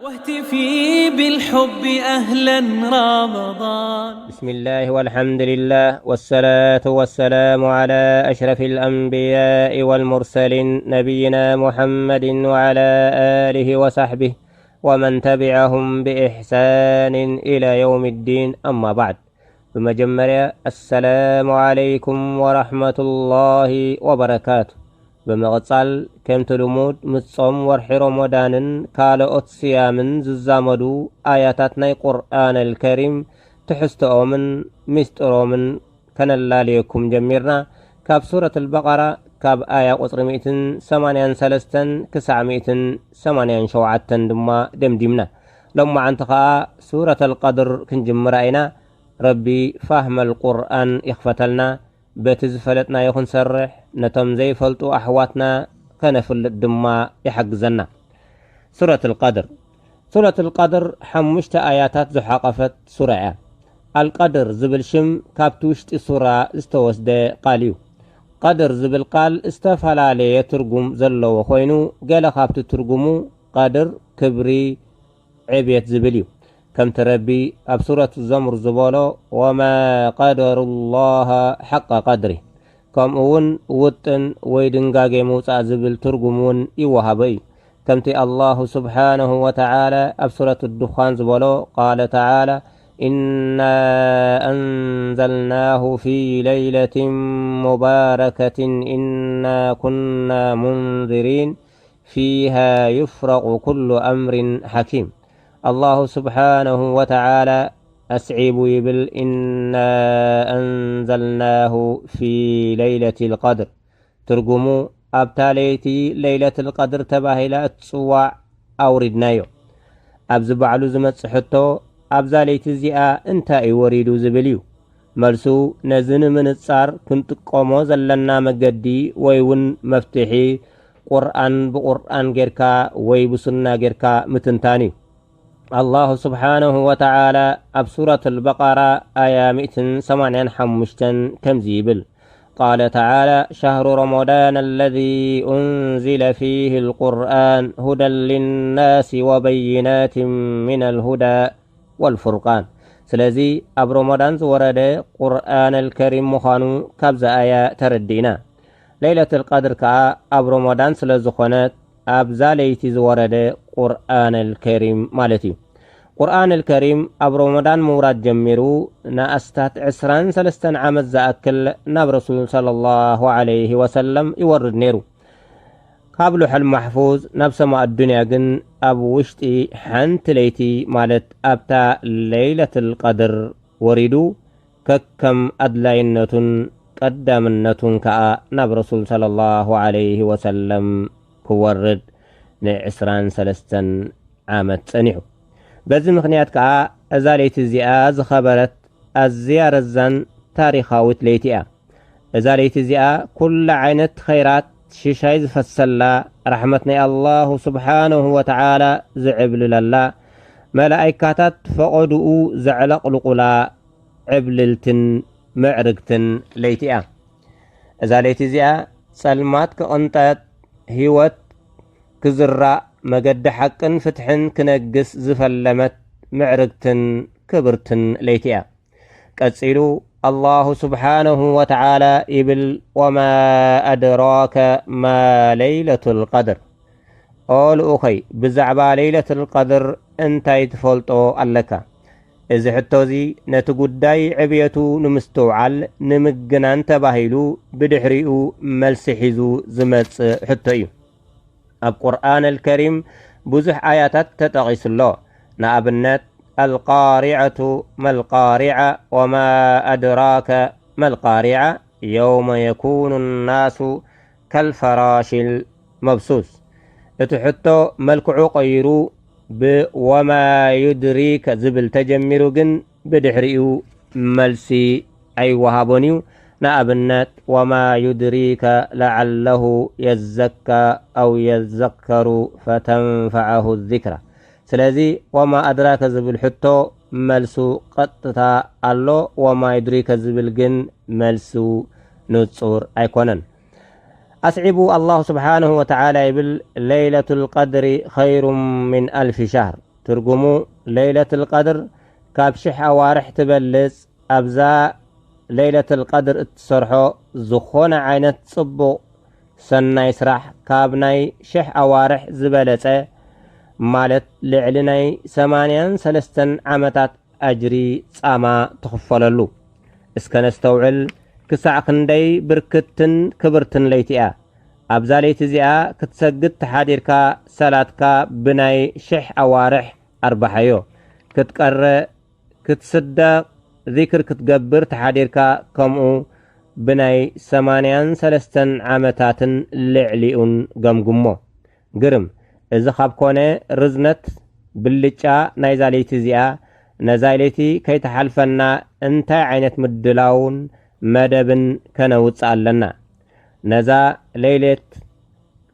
واهتفي بالحب أهلا رمضان. بسم الله والحمد لله والصلاة والسلام على أشرف الأنبياء والمرسلين نبينا محمد وعلى آله وصحبه ومن تبعهم بإحسان إلى يوم الدين، أما بعد. ብመጀመርያ ኣሰላሙ ዓለይኩም ወራሕመቱላሂ ወበረካቱ። ብምቕጻል ከምቲ ልሙድ ምስ ጾም ወርሒ ሮሞዳንን ካልኦት ስያምን ዝዛመዱ ኣያታት ናይ ቁርኣን ኣልከሪም ትሕዝቶኦምን ሚስጥሮምን ከነላልየኩም ጀሚርና። ካብ ሱረት ኣልበቐራ ካብ ኣያ ቁጽሪ ሚእትን ሰማንያን ሰለስተን ክሳዕ ሚእትን ሰማንያን ሸውዓተን ድማ ደምዲምና። ሎማዓንቲ ኸኣ ሱረት ኣልቀድር ክንጅምራ ኢና። ረቢ ፋህመል ቁርኣን ይኽፈተልና። በቲ ዝፈለጥናዮ ክንሰርሕ፣ ነቶም ዘይፈልጡ ኣሕዋትና ከነፍልጥ ድማ ይሓግዘና። ሱረት ኣልቀድር። ሱረት ኣልቀድር ሓሙሽተ ኣያታት ዝሓቐፈት ሱራ እያ። ኣልቀድር ዝብል ሽም ካብቲ ውሽጢ ሱራ ዝተወስደ ቃል እዩ። ቀድር ዝብል ቃል ዝተፈላለየ ትርጉም ዘለዎ ኮይኑ፣ ገለ ካብቲ ትርጉሙ ቀድር ክብሪ፣ ዕብየት ዝብል እዩ። ከምቲ ረቢ ኣብ ሱረት ዘሙር ዝበሎ፣ "ወማ ቀደሩ ላሃ ሓቀ ቀድሪ"፣ ከምኡ እውን ውጥን ወይ ድንጋጌ ምውጻእ ዝብል ትርጉም እውን ይወሃቦ እዩ። ከምቲ ኣላሁ ስብሓነሁ ወተዓላ ኣብ ሱረት ዱኻን ዝበሎ፣ ቃለ ተዓላ፣ "ኢና ኣንዘልናሁ ፊ ለይለትን ሙባረከትን ኢና ኩና ሙንዚሪን ፊሃ ዩፍረቁ ኩሉ ኣምሪን ሓኪም።" ኣላሁ ስብሓነሁ ወተዓላ ኣስዒቡ ይብል፣ "ኢና ኣንዘልናሁ ፊ ለይለቲል ቀድር።" ትርጉሙ፣ ኣብታ ለይቲ ለይለትል ቀድር ተባሂላ እትጽዋዕ ኣውሪድናዮ። ኣብዚ ባዕሉ ዝመጽእ ሕቶ፣ ኣብዛ ለይቲ እዚኣ እንታይ እዩ ወሪዱ ዝብል እዩ። መልሱ፣ ነዚ ንምንጻር ክንጥቀሞ ዘለና መገዲ ወይ እውን መፍትሒ፣ ቁርኣን ብቁርኣን ጌርካ ወይ ብሱና ጌርካ ምትንታን እዩ። ኣላሁ ስብሓነሁ ወተዓላ ኣብ ሱረት ኣልበቀራ ኣያ ሚእትን ሰማንያን ሓሙሽተን ከምዚ ይብል፣ ቃለ ተዓላ፣ "ሸህሩ ረመዳን ኣለዚ ኡንዚለ ፊህ ኣልቁርኣን ሁደን ሊናሲ ወበይናትን ሚነል ሁዳ ወልፉርቃን።" ስለዚ ኣብ ረመዳን ዝወረደ ቁርኣን ኣልከሪም ምዃኑ ካብዛ ኣያ ተረዲእና። ለይለቱል ቀድር ከኣ ኣብ ረመዳን ስለ ዝኾነት ኣብዛ ለይቲ ዝወረደ ቁርኣን ኣልከሪም ማለት እዩ። ቁርኣን ኣልከሪም ኣብ ረመዳን ምውራድ ጀሚሩ ንኣስታት ዕስራን ሰለስተን ዓመት ዝኣክል ናብ ረሱል ሰለላሁ ዐለይሂ ወሰለም ይወርድ ነይሩ። ካብ ሉሐል ማሕፉዝ ናብ ሰማእ ኣዱንያ ግን ኣብ ውሽጢ ሓንቲ ለይቲ፣ ማለት ኣብታ ለይለቱል ቀድር ወሪዱ፣ ከከም ኣድላይነቱን ቀዳምነቱን ከኣ ናብ ረሱል ሰለላሁ ዐለይሂ ወሰለም ክወርድ ንዕስራን ሰለስተን ዓመት ጸኒሑ። በዚ ምኽንያት ከኣ እዛ ለይቲ እዚኣ ዝኸበረት ኣዝያ ረዛን ታሪኻዊት ለይቲ እያ። እዛ ለይቲ እዚኣ ኩላ ዓይነት ኸይራት ሽሻይ ዝፈሰላ፣ ራሕመት ናይ ኣላሁ ስብሓነሁ ወተዓላ ዝዕብልለላ፣ መላኢካታት ፈቐድኡ ዘዕለቕልቑላ ዕብልልትን ምዕርግትን ለይቲ እያ። እዛ ለይቲ እዚኣ ጸልማት ክቕንጠጥ፣ ህይወት ክዝራእ፣ መገዲ ሓቅን ፍትሕን ክነግስ ዝፈለመት ምዕርግትን ክብርትን ለይቲ እያ። ቀጺሉ ኣላሁ ስብሓነሁ ወተዓላ ይብል፣ "ወማ ኣድራከ ማ ለይለቱል ቀድር።" ኦ ልኡኸይ፣ ብዛዕባ ለይለቱል ቀድር እንታይ ትፈልጦ ኣለካ? እዚ ሕቶ እዚ ነቲ ጉዳይ ዕብየቱ ንምስትውዓል፣ ንምግናን ተባሂሉ ብድሕሪኡ መልሲ ሒዙ ዝመጽእ ሕቶ እዩ። ኣብ ቁርኣን ኣልከሪም ብዙሕ ኣያታት ተጠቒሱ ኣሎ። ንኣብነት፣ ኣልቃሪዐቱ መልቃሪዐ፣ ወማ ኣድራከ መልቃሪዐ፣ የውመ የኩኑ ናሱ ከልፈራሽል መብሱስ። እቲ ሕቶ መልክዑ ቀይሩ ብወማ ዩድሪከ ዝብል ተጀሚሩ፣ ግን ብድሕሪኡ መልሲ ኣይወሃቦን እዩ። ንኣብነት፣ ወማ ዩድሪከ ለዓለሁ የዘካ ኣው የዘከሩ ፈተንፈዐሁ ዚክራ። ስለዚ፣ ወማ ኣድራከ ዝብል ሕቶ መልሱ ቀጥታ ኣሎ፣ ወማ ዩድሪከ ዝብል ግን መልሱ ንጹር ኣይኮነን። ኣስዒቡ ኣላሁ ስብሓነሁ ወተዓላ ይብል፣ "ለይለቱል ቀድሪ ኸይሩ ሚን ኣልፊ ሻህር።" ትርጉሙ፣ ለይለትል ቀድር ካብ ሽሕ ኣዋርሕ ትበልጽ። ኣብዛ ለይለትል ቀድር እትሰርሖ ዝኾነ ዓይነት ጽቡቕ ሰናይ ስራሕ ካብ ናይ ሽሕ ኣዋርሕ ዝበለጸ፣ ማለት ልዕሊ ናይ ሰማንያን ሰለስተን ዓመታት ኣጅሪ ጻማ ትኽፈለሉ። እስከ ነስተውዕል፣ ክሳዕ ክንደይ ብርክትን ክብርትን ለይቲ እያ። ኣብዛ ለይቲ እዚኣ ክትሰግድ ተሓዲርካ፣ ሰላትካ ብናይ ሽሕ ኣዋርሕ ኣርባሓዮ። ክትቀረ፣ ክትስደቕ፣ ዚክር ክትገብር ተሓዲርካ፣ ከምኡ ብናይ ሰማንያን ሰለስተን ዓመታትን ልዕሊኡን ገምግሞ። ግርም፣ እዚ ካብ ኮነ፣ ርዝነት ብልጫ ናይዛ ለይቲ እዚኣ፣ ነዛ ለይቲ ከይተሓልፈና እንታይ ዓይነት ምድላውን መደብን ከነውጽእ ኣለና? ነዛ ለይለት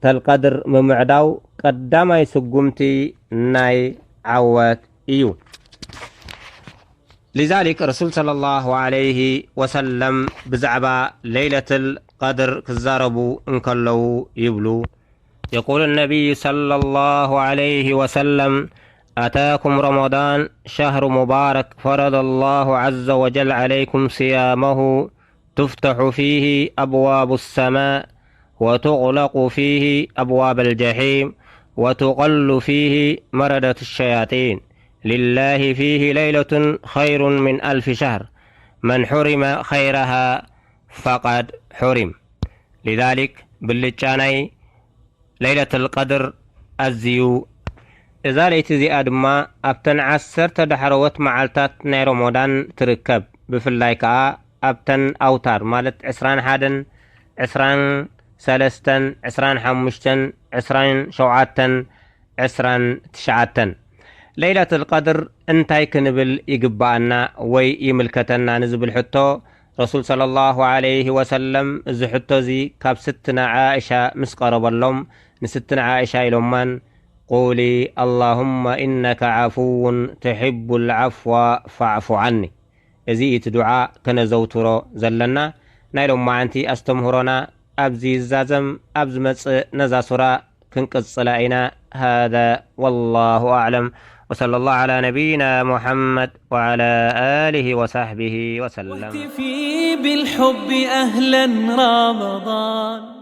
ተልቀድር ምምዕዳው ቀዳማይ ስጉምቲ ናይ ዓወት እዩ። ሊዛሊክ ረሱል ሰለላሁ ዐለይሂ ወሰለም ብዛዕባ ለይለትል ቀድር ክዛረቡ እንከለዉ ይብሉ፣ يقول النبي صلى الله عليه وسلم: أتاكم رمضان شهر مبارك فرض الله عز وجل عليكم صيامه تفتح فيه أبواب السماء وتغلق فيه أبواب الجحيم وتقل فيه مردة الشياطين لله فيه ليلة خير من ألف شهر من حرم خيرها فقد حرم. لذلك ብልጫ ናይ ለይለትል ቀድር ኣዝዩ። እዛ ለይቲ እዚኣ ድማ ኣብተን ዓሰርተ ዳሕረዎት መዓልታት ናይ ረሞዳን ትርከብ። ብፍላይ ከኣ ኣብተን ኣውታር ማለት ዕስራን ሓደን፣ ዕስራን ሰለስተን፣ ዕስራን ሓሙሽተን፣ ዕስራን ሸውዓተን፣ ዕስራን ትሽዓተን። ለይለትል ቀድር እንታይ ክንብል ይግብኣና ወይ ይምልከተና ንዝብል ሕቶ፣ ረሱል ሰለላሁ ዐለይሂ ወሰለም እዚ ሕቶ እዚ ካብ ስትና ዓእሻ ምስ ቀረበሎም፣ ንስትና ዓእሻ ኢሎማን፣ ቁሊ ኣላሁመ ኢነከ ዓፉውን ትሕቡል ዓፍዋ ፋዕፉ ዓኒ። እዚ እቲ ዱዓ ከነዘውትሮ ዘለና። ናይ ሎማዓንቲ ኣስተምህሮና ኣብዚ ይዛዘም። ኣብ ዝመጽእ ነዛ ሱራ ክንቅጽላ ኢና። هذا والله أعلم، وصلى الله على نبينا محمد وعلى آله وصحبه وسلم. واهتفي بالحب أهلا رمضان.